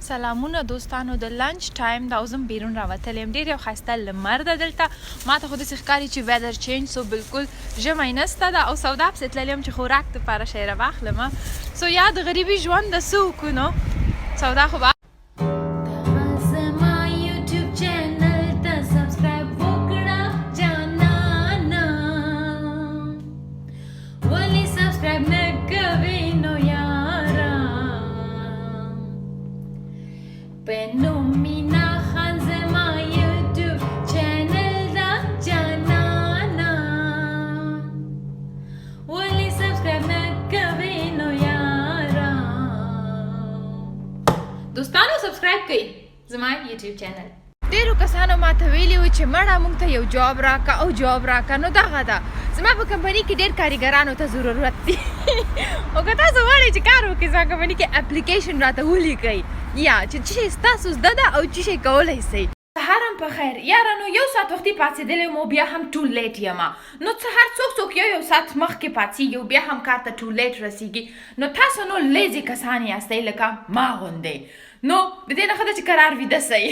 سلامونه دوستانو، د لنچ ټایم دا، اوس بیرون راوتلی یم. ډېر یو ښایسته لمر ده دلته. ما ته خو داسې ښکاري چې weather change سو، بالکل ژمی نسته ده. او سودا پسې تللی یم چې خوراک دپاره شی راواخلم. so یا د غریبي ژوند ده، څه وکړو؟ نو سودا خو به زما یوټیوب چینل ته subscribe وکړه جانانا. ولې subscribe نه کوې نو یارا؟ په نوم مینا خان زما یوټیوب چینل ده جانانا. ولې subscribe نه کوې نو یارا؟ دوستانو، subscribe کړئ زما یوټیوب چینل. ډیرو کسانو ماته ویلي و چې مړه، مونږ ته یو job راکه او job راکه. نو دغه ده، زما په کمپني کې ډیر کاریګرانو ته ضرورت دی. او که تاسو غواړئ چې کار وکړئ زما کمپني کې، اپلیکیشن راته ولیکئ یا چې څه شی ستاسو زده ده او څه شی کولی سئ. سهار هم په خیر یاره. نو یو ساعت وختي پاڅېدلی وم او بیا هم too late یم. نو څه، هر څوک څوک یو یو ساعت مخکې پاڅېږي او بیا هم کار ته too late رسیږي. نو تاسو نو lazy کسان یاستئ لکه ما غوندې، نو د دې نه ښه ده چې کرار ویده سئ.